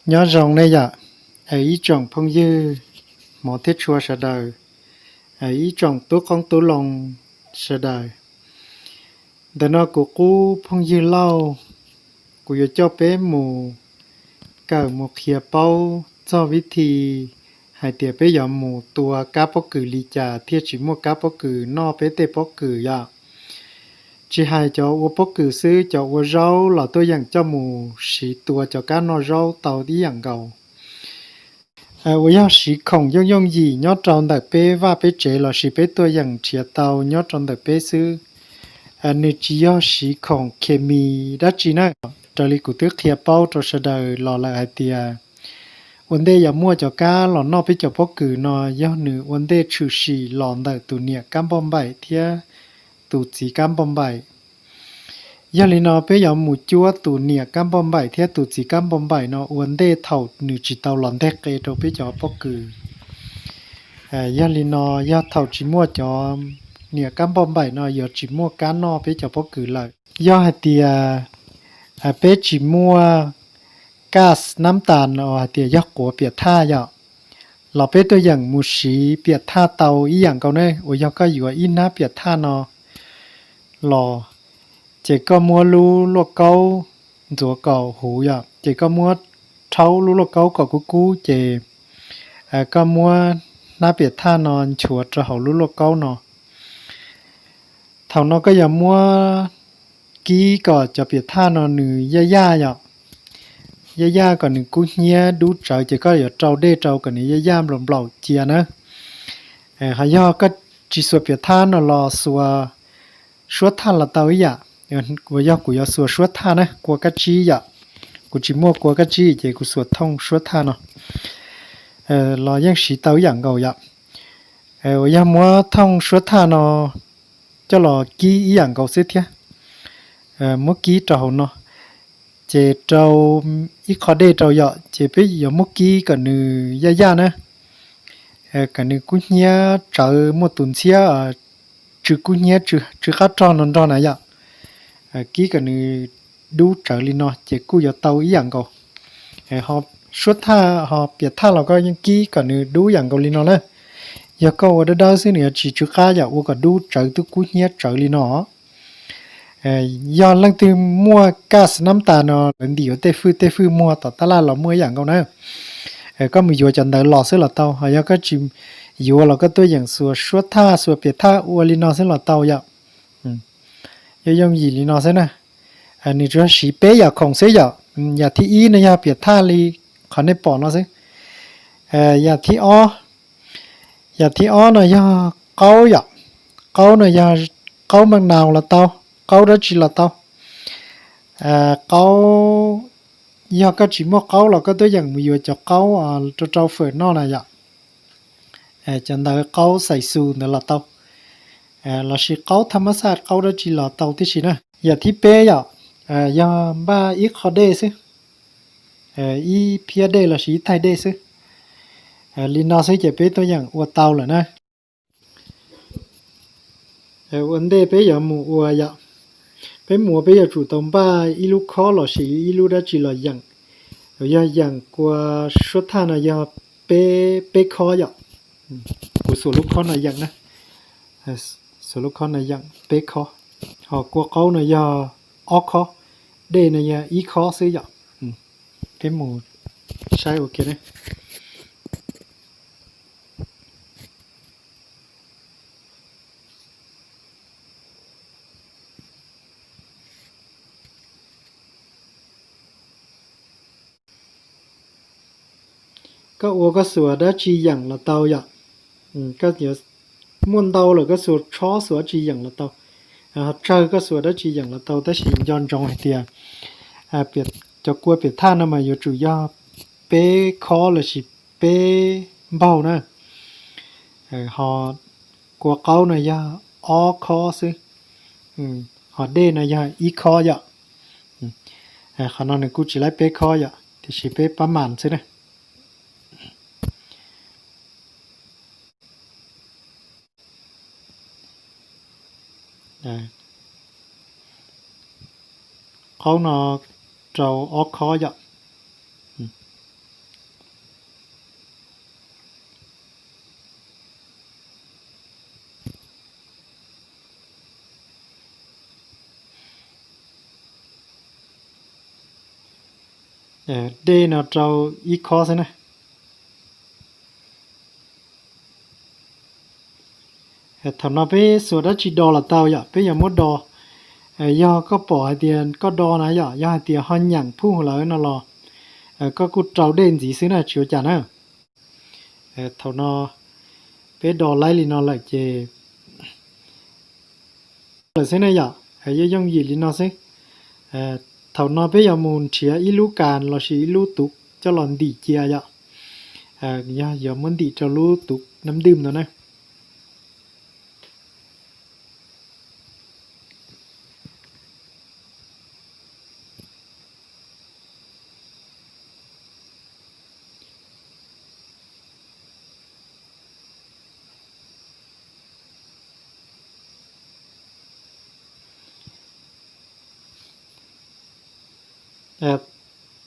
Nyob zoo nej yom, ib tsoom phooj ywg hmov thiab tshua sawv daws, ib tsoom tub qoob tub loo sawv daws. Ntawm no kuv qub phooj ywg Lauj, kuv yuav coj peb mus kawm mus qhia paub txog vib thi hais tias peb yuav mus tua kab pob kws li cas thiaj tsis muaj kab pob kws noj peb tej pob kws yom. Tsis hais cov ua pob kws xwb, cov ua zaub los tuaj yeem coj mus siv tua cov kab noj zaub tau ib yam nkaus. Uas yog siv khoom yooj yooj yim nyob rau ntawm peb vaj peb tsev lossis peb tuaj yeem nrhiav tau nyob rau ntawm peb xwb. Nws tsis yog siv khoom khes mis dab tsi na. Raws li kuv twb qhia paub rau sawv daws los lawm hais tias ua ntej yuav muaj cov kab los noj peb cov pob kws no yog nws ua ntej tshwm sim los ntawm tus niam kab npauj npaim thiab tus txiv kab npauj npaim. Yog li no peb yuav mus cuab tus niam kab npauj npaim thiab tus txiv kab npauj npaim no ua ntej thaum nws tsis tau los nteg qe rau peb cov pob kws. Yog li no, yog thaum tsis muaj cov niam kab npauj npaim no yuav tsis muaj kab noj peb cov pob kws lawm. Yog hais tias peb tsis muaj kas nab tas no hais tias yog quav piam thaj yom, los peb tuaj yeem mus siv piam thaj tau ib yam nkaus ne. Uas yog koj yuav ib hnab piam thaj no los, ces koj muab lub luaj kaub ntxuav kom huv yom, ces koj muab rhaub lub luaj kaub kom kub kub ces koj muab hnab piam thaj no nchuav rau hauv lub luaj kaub no. Thaum no koj yuav muab kib kom cov piam thaj no nws yaj yaj yom, yaj yaj kom nws kub hnyiab dub tsawv ces koj yuav rau dej rau kom nws yaj yaj nplaum nplaum cia na. Ho yog koj tsis xuas piam thaj no los xuas suab thaj los tau ib yam. Uas yog kuv yuav xuas suab thaj na, kua kab tsib yom. Kuv tsis muaj kua kab tsib ces kuv xuas thooj suab thaj no los yeej siv tau ib yam nkaus yom. Uas yog muab thooj suab thaj no coj los kib ib yam nkaus xwb thiab. Muab kib rau hauv no, ces rau ib qho dej rau yom, ces peb yuav muab kib kom nws yaj yaj na, kom nws kub hnyiab tsawv muaj tus ntxhiab tsw kub hnyiab tsw qab rog no nrog na yom. Kib kom nws dub tsawv li no ces kuj yuav tau ib yam nkaus. Suab thaj ho piam thaj los koj yeej kib kom nws dub yam nkaus li no na. Yog koj ua dawb dawb xwb nws yuav tsis tsw qab yom, ua kom dub tsawv twb kub hnyiab tsawv li no. Yog leej twg muaj kas nab tas no lawv ntim ua tej fwj tej fwj muag tom tab laj los muaj ib yam nkaus na. Koj mus yuav cov ntawd los xwb los tau, ho yog koj tsis yuav los koj tuaj yeem xuas suab thaj xuas piam thaj ua li no xwb los tau yom. Yooj yooj yim li no xwb na. Nws tsuas yog siv peb yam khoom xwb yom. Yam thib ib no yog piam thaj li qhov nej pom no xwb. Yam thib ob, yam thib ob no yog qaub yom. Qaub no yog qaub maj naus los tau, qaub dab tsi los tau. Qaub, yog koj tsis muaj qaub los koj tuaj yeem mus yuav cov qaub rau rau fawm noj na yom. Cov ntawd qaub xais xus ntawd los tau, lossis qaub thaj mab xaj qaub dab tsi los tau tib si na. Yam thib peb yom, yog npaj ib qho dej xwb, ib phiab dej lossis ib taig dej xwb. Li no xwb ces peb tuaj yeem ua tau lawm na. Ua ntej peb yuav mus ua yom, peb mus ua peb yuav tsum tau npaj ib lub khob lossis ib lub dab tsi los yeem. Yog yeem kua suab thaj no yog peb, peb khob yom. Kuv xuas lub khob no yeem na, xuas lub khob no yeem peb khob. Ho kua qaub no yog ob khob, dej no yog ib khob xwb yom. Peb mus saib ua ke ne. Koj ua koj xuas dab tsi yeem los tau yom. Muaj ntau lawm koj xuas tshob xuas dab tsi yeem los tau, tsawg koj xuas dab tsi yeem los tau, tab sis nco ntsoov hais tias cov kua piam thaj no mas yuav tsum yog peb khob lossis peb npaug na. Ho kua qaub no yog ob khob xwb, ho dej no yog ib khob yom. Qhov no nws kuj tsis laib peb khob yom, tiam sis peb pab mas xwb na. Qaub no rau ob khob yom. Dej no rau ib khob xwb na. Thaum no peb xuas dab tsi do los tau yom, peb yuav muab do. Yog koj pom hais tias koj do na yom, yog hais tias ho nyeem phuj lawm no los koj kuj rau dej ntxiv xwb na, tsis ua cas na. Thaum no peb do laib li no lawm ces lawm xwb ne yom, yooj yooj yim li no xwb. Thaum no peb yuav mus nrhiav ib lub kas lossis ib lub tuv coj los ntim cia yom. Yog yuav muab ntim rau lub tuv nab ntwj no na.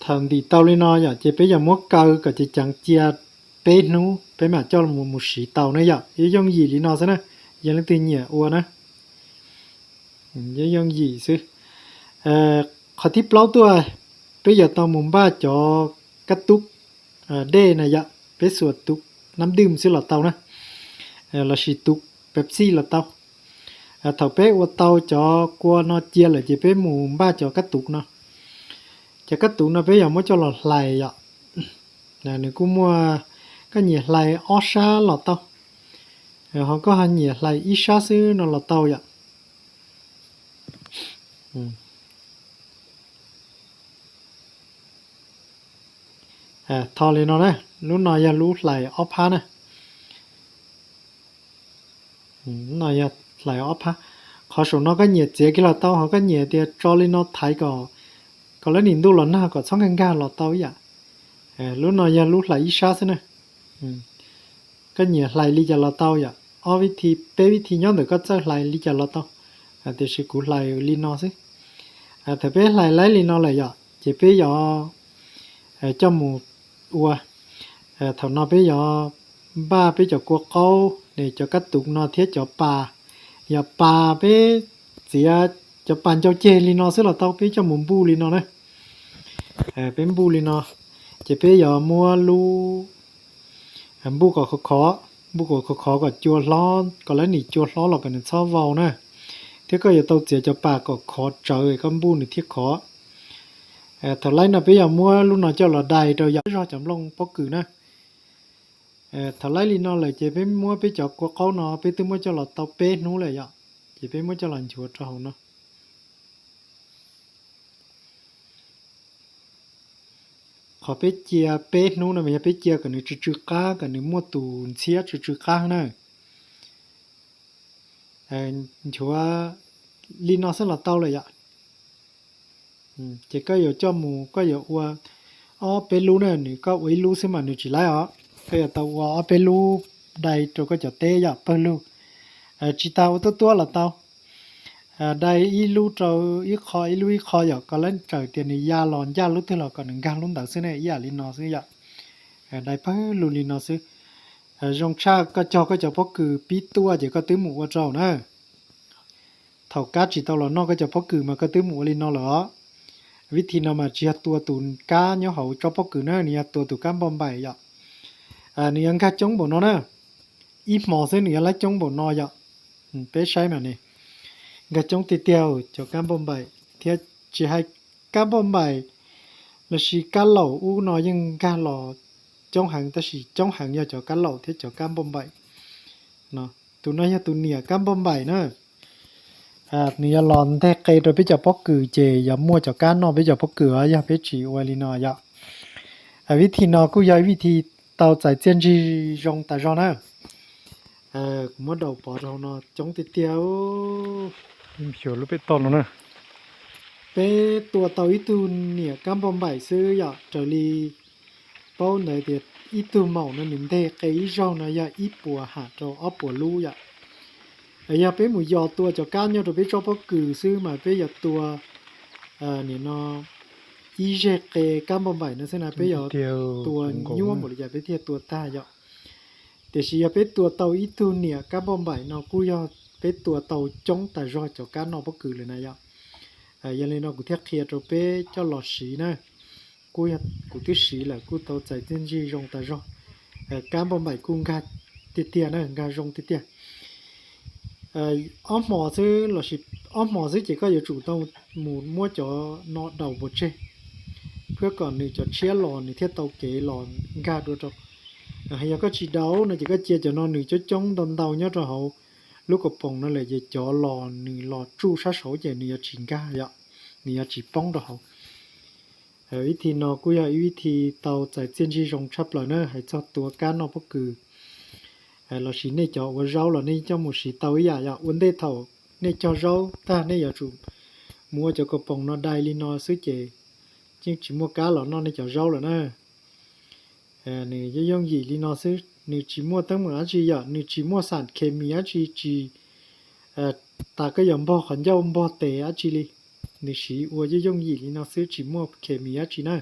Thaum ntim tau li no yom, ces peb yuav muab kaw kom ceev ceev cia peb hnub peb mam coj mus siv tau ne yom. Yooj yooj yim li no xwb na, yog leej twg nyiam ua na. Yooj yooj yim xwb. Qhov thib plaub tuaj, peb yuav tau mus npaj cov kab tub dej na yom, peb xuas tuv nab ntwj xwb los tau na, lossis tuv Pepsi los tau. Thaum peb ua tau cov kua no cia lawm ces peb mus npaj cov kab tuv no. Cov kab tuv no peb yuav muab coj los hlais yom. Nws kuj muaj, koj nyiam hlais ob sab los tau, ho koj ho nyiam hlais ib sab xwb no los tau yom. Tho li no na, lub no yog lub hlais ob phab na. No yog hlais ob phab. Qhov saum no koj nyiam txiav kiag los tau, ho koj nyiam tias tso li no thaiv kom, kom lawv nim ntuj los nag kom txhob nkag nkag los tau ib yam. Lub no yog lub hlais ib sab xwb na. Koj nyiam hlais li cas los tau yom, ob vib thi peb vib thi nyob ntawm koj txawj hlais li cas los tau, tiam sis kuv hlais li no xwb. Thaum peb hlais laib li no lawm yom, ces peb yuav coj mus ua. Thaum no peb yuav npaj peb cov kua qaub ne, cov kab tuv no thiab cov pas. Yog pas peb txiav cov pas ncau ceg li no xwb los tau, peb coj mus npuj li no na. Peb npuj li no, ces peb yuav muab lub npuj kom khov khov, npuj kom khov khov kom cua hlob, kom lawv nim cua hlob los kom nws txhob vau na. Thiab koj yuav tau txiav cov pas kom khov tsawv koj npuj nws thiaj khov. Thaum laib no peb yuav muab lub no coj los dai rau yom zog cov nplooj pob kws na. Thaum laib li no lawm ces peb muab peb cov kua qaub no peb twb muab coj los tau peb hnub lawm yom, ces peb muab coj los nchuav rau hauv no. Qhov peb cia peb hnub no mas yog peb cia kom nws tsw tsw qab, kom nws muaj tus ntxhiab tsw tsw qab na. Nchuav li no xwb los tau lawm yom. Ces koj yuav coj mus koj yuav ua ob peb lub na, nws koj ua ib lub xwb mas nws tsis laib os. Koj yuav tau ua ob peb lub dai rau koj cov teb yom, pawg lug. Tsis tas ua tuab tuab los tau. Dai ib lub rau ib qho, ib lub ib qho yom, kom lawv txawm tias nws ya los ncaj lub twg los kom nws nkag lub ntawd xwb ne, ib yam li no xwb yom. Dai pawg lug li no xwb. Zoo tshaj koj cog koj cov pob kws pib tuaj ces koj twb mus ua rau na. Thaum kab tsis tau los noj koj cov pob kws mas koj twb mus ua li no lawm os. Vib thi no mas tsis yog tua tus kab nyob hauv tsob pob kws na, nws yog tua tus kab npauj npaim yom. Nws yog nkag coob npaum no na, ib hmo xwb nws yog laib coob npaum no yom. Peb saib mas ne, nkag coob tiag tiag cov kab npauj npaim, thiab tsis hais kab npauj npaim lossis kab laum ub no yeej nkag los coob heev, tab sis coob heev yog cov kab laum thiab cov kab npauj npaim. Tus no yog tus niam kab npauj npaim na. Nws yog los nteg qe rau peb cov pob kws ces yog muaj cov kab noj peb cov pob kws os, yog peb tsis ua li no yom. Vib thi no kuj yog ib vib thi tau txais txiaj ntsig zoo tas zog na. Kuv muab daus pov rau hauv no coob tiag tiag. Xyuas lub pem toj no na. Peb tua tau ib tug niam kab npauj npaim xwb yom, raws li paub ntawd tias ib tug maum no nws nteg qe ib zaug no yog ib puas ham rau ob puas lub yom. Yog peb mus yos tua cov kab nyob rau peb tsob pob kws xwb mas peb yuav tua nim no ib zeg qe kab npauj npaim no xwb na, peb yuav tua nyuaj npaum li cas peb thiaj tua tag yom. Tiam sis yog peb tua tau ib tug niam kab npauj npaim no kuj yog peb tua tau coob tas zog cov kab noj pob kws lawm na yom. Yog li no kuv thiaj qhia rau peb coj los siv na. kuj yog kuv twb siv lawm kuj tau txais txiaj ntsig zoo tas zog. Kab npauj npaim kuj nkag tiag tiag na, nkag zoo tiag tiag. Ob hmos xwb lossis ob hmos xwb ces koj yuav tsum tau mus muab cov no daus pov tseg, thiab kom nws cov tshiab los nws thiaj tau kev los nkag dua rau. Yog koj tsis daus no ces koj cia cov no nws coob coob ntau ntau nyob rau hauv lub kaus poom no lawm ces cov los nws los tsuj sab saud ces nws yuav tsis nkag yom, nws yuav tsis poob rau hauv. Ib vib thi no kuj yog ib vib thi tau txais txiaj ntsig zoo tshaj plaws na, hais txog tuav kab noj pob kws lossis nej cov ua zaub los nej coj mus siv tau ib yam yom. Ua ntej thaum nej cog zaub tag nej yuav tsum mus ua cov kaus poom no dai li no xwb ces yeej tsis muaj kab los noj nej cov zaub lawm na. Nws yooj yooj yim li no xwb, nws tsis muaj teeb meem dab tsi yom, nws tsis muaj xam khes mis dab tsi, tsis tas koj yuav npog qhov ncauj npog tes dab tsi li. Nws siv ua yooj yooj yim li no xwb tsis muaj khes mis dab tsi na.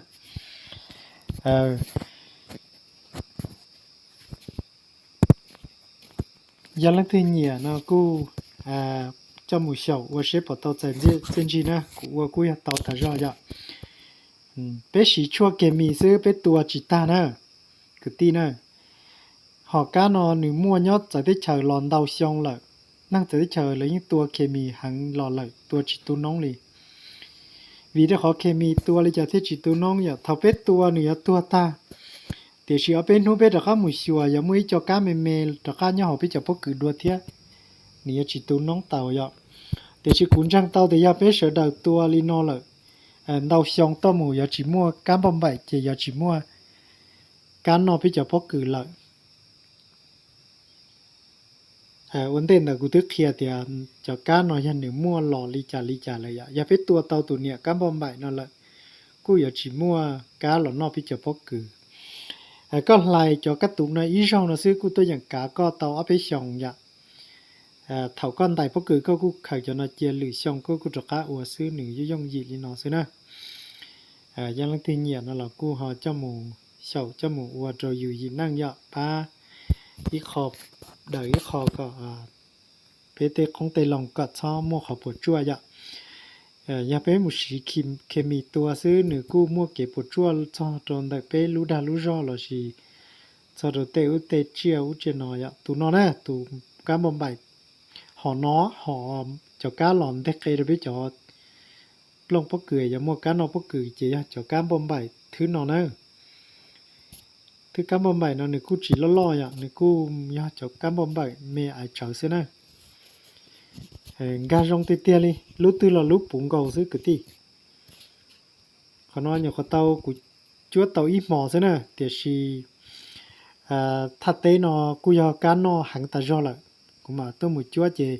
Yog leej twg nyiam no kuj coj mus xyaum ua seb puas tau txais txiaj ntsig na, kuv ua kuj yog tau tas zog yom. Peb siv tshuaj khes mis xwb peb tua tsis tag na, kwv tij na. Hom kab no nws muaj nyob txawv teb chaws los ntau xyoo lawm, neeg txawv teb chaws lawv yeej tua khes mis heev los lawm tua tsis tu noob li. Vim rau qhov khes mis tua li cas thiaj tsis tu noob yom, thaum peb tua nws yuav tuag tag, tiam sis ob peb hnub peb rov qab mus xyuas yuav muaj ib co kab me me rov qab nyob hauv peb cov pob kws dua thiab, nws yuav tsis tu noob tau yom. Tiam sis kuv ntseeg tau tias yog peb sawv daws tua li no lawm ntau xyoo tuaj mus yuav tsis muaj kab npauj npaim ces yuav tsis muaj kab noj peb cov pob kws lawm. Ua ntej ntawd kuv twb qhia tias cov kab no yog nws muaj los li cas li cas lawm yom. Yog peb tua tau tus niam kab npauj npaim no lawm, kuj yuav tsis muaj kab los noj peb cov pob kws. Koj hlais cov kab tuv no ib zaug no xwb kuj tuaj yeem kav koj tau ob peb xyoos yom. Thaum koj ntais pob kws koj kuj khaws cov no cia lwm xyoo koj kuj rov qab ua xwb, nws yooj yooj yim li no xwb na. Yog leej twg nyiam no los kuj ho coj mus xyaum coj mus ua rau yus yim neej yom, pab ib qho daws ib qho kom peb tej qoob tej loo kom txhob muaj qhov puas tsuaj yom. Yog peb mus siv khes mis tua xwb nws kuj muaj kev puas tsuaj txog rau ntawm peb lub dag lub zog lossis txog rau tej ub tej tsiaj ub tsiaj no yom. Tus no na, tus kab npauj npaim hom no, hom cov kab los nteg qe rau peb cov plooj pob kws yuav muaj kab noj pob kws ces yog cov kab npauj npaim thwb no na. Thwb kab npauj npaim no nws kuj tsis loj loj yom, nws kuj yog cov kab npauj npaim me aiv tsawv xwb na. Nkag zoo tiag tiag li, lub twg los lub puv nkaus xwb kwv tij. Qhov no nyuam qhuav tau kuv cuab tau ib hmos xwb na, tiam sis thaj teb no kuj yog kab noj heev tas zog lawm, kuv mam tuaj mus cuab ces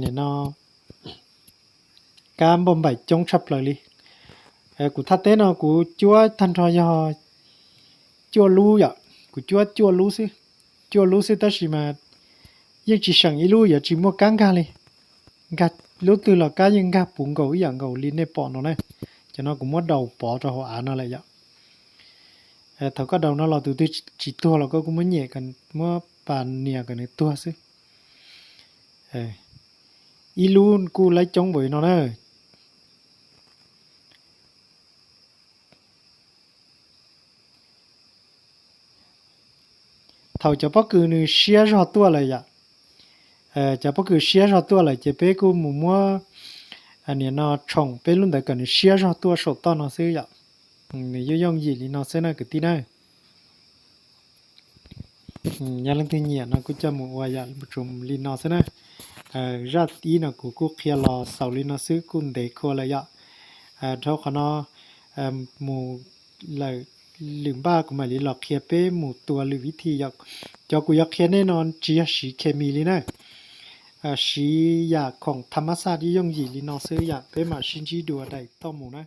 nim no kab npauj npaim coob tshaj plaws li. Kuv thaj teb no kuv cuab tag nrho yog cuaj lub yom, kuv cuab cuaj lub xwb, cuaj lub xwb tab sis mas yeej tsis seem ib lub yuav tsis muaj kab nkag li. Nkag lub twg los kab yeej nkag puv nkaus ib yam nkaus li nej pom no na. Cov no kuv muab daus pov rau hauv av no lawm yom. Thaum koj daus no los tus twg tsis tuag los koj kuj muab nyem, muab pas nias kom nws tuag xwb. Ib lub kuj laib coob npaum li no na. Thaum cov pob kws nws siab zog tuaj lawm yom, cov pob kws siab zog tuaj lawm ces peb kuj mus muab nim no tshoom peb lub ntawd kom nws siab zog tuaj saum toj no xwb yom. Nws yooj yooj yim li no xwb na kwv tij na. Yog leej twg nyiam no kuj coj mus ua yam tsuas li no xwb na. Zaj ib no kuv kuj qhia los xaus li no xwb kuj ntev kawg lawm yom. Dhau qhov no mus lawm lwm npaj kuv mam li los qhia peb mus tua lwm vib thi yom. Cov kuv yuav qhia nej no tsis yog siv khes mis li na, siv yam khoom tham mab xaj yooj yim li no xwb yom. Peb mam sib ntsib dua daim toj mus na.